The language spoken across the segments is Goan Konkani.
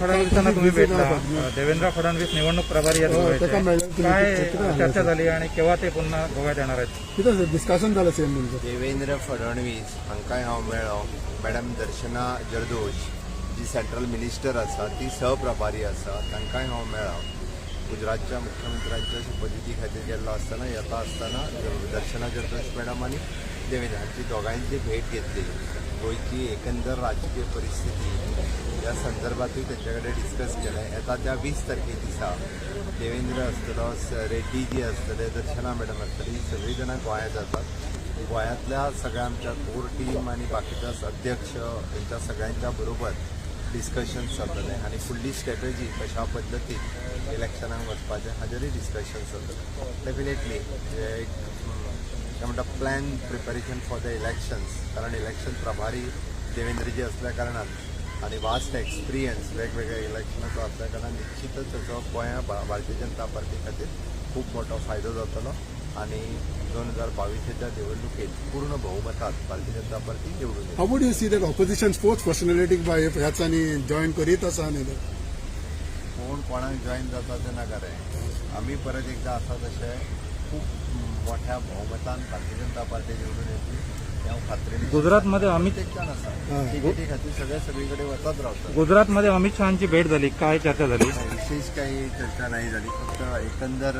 फडणवीसांना तुम्ही भेटला. देवेंद्र फडणवीस निवडणूक प्रभारी आहेत हो, गोव्याचे. ताका मेळ्ळे तुम्ही. काय कितें चर्चा झाली आणि केव्हा ते पुन्हा गोव्यात येणार आहेत? कितें डिस्कशन जालें सीएम तुमचें? देवेंद्र फडणवीस हांकांय हांव मेळ्ळो. मॅडम दर्शना जरदोश जी सेंट्रल मिनिस्टर आसा, ती सहप्रभारी आसा, तांकांय हांव मेळ्ळो. गुजरातच्या मुख्यमंत्र्यांच्या शपथविधी खातीर गेल्लो आसतना, येता आसतना दर्शना जरदोश मॅडम आनी देवेंद्र हांची दोगांयची भेट घेतली. गोंयची एकंदर राजकीय परिस्थिती ह्या संदर्भातूय तेंच्या कडेन डिस्कस केलें. येता त्या 20 तारखे दिसा देवेंद्र आसतलो, रेड्डी जी आसतले, दर्शना मॅडम आसतली, ही सगळीं जाणां गोंयांत जातात. गोंयांतल्या सगळ्या आमच्या कोर टीम आनी बाकीच्या अध्यक्ष हेंच्या सगळ्यांच्या बरोबर डिस्कशन्स जातलें आनी फुडली स्ट्रॅटजी कशा पद्दतीन इलेक्शनाक वचपाचें हाजेरूय डिस्कशन्स जातलें. डेफिनेटली एक काय म्हणटा, plan preparation for the elections, कारण इलेक्शन प्रभारी देवेंद्रजी असल्या कारणान आनी वास्ट एक्सपिरियन्स वेगवेगळ्या इलेक्शनाचो असल्या कारणान निश्चितच ताचो गोंया भारतीय जनता पार्टी खातीर खूब मोठो फायदो जातलो आनी 2022च्या निवडणुकेत पूर्ण बहुमतात भारतीय जनता पार्टी निवडून येतली. How would you see that opposition sports personality bye ह्याच आनी जॉईन करीत आसा न्ही ते? कोण कोणाक जॉईन जाता ते नाका रे. आमी परत एकदा आसा तशे खूप मोठ्या बहुमतान भारतीय जनता पार्टी निवडून येतली हें हांव खात्रीन. गुजरातमध्ये अमित प्रत्येक जाण आसा तिकेटी खातीर सगळे सगळीकडे वचत रावतात. गुजरातमध्ये अमित शहांची भेट झाली, काय चर्चा झाली? विशेष काही चर्चा नाही झाली. फक्त एकंदर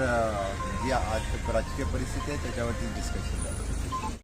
जी आज राजकीय परिस्थिती आहे त्याच्यावरती डिस्कशन झालं.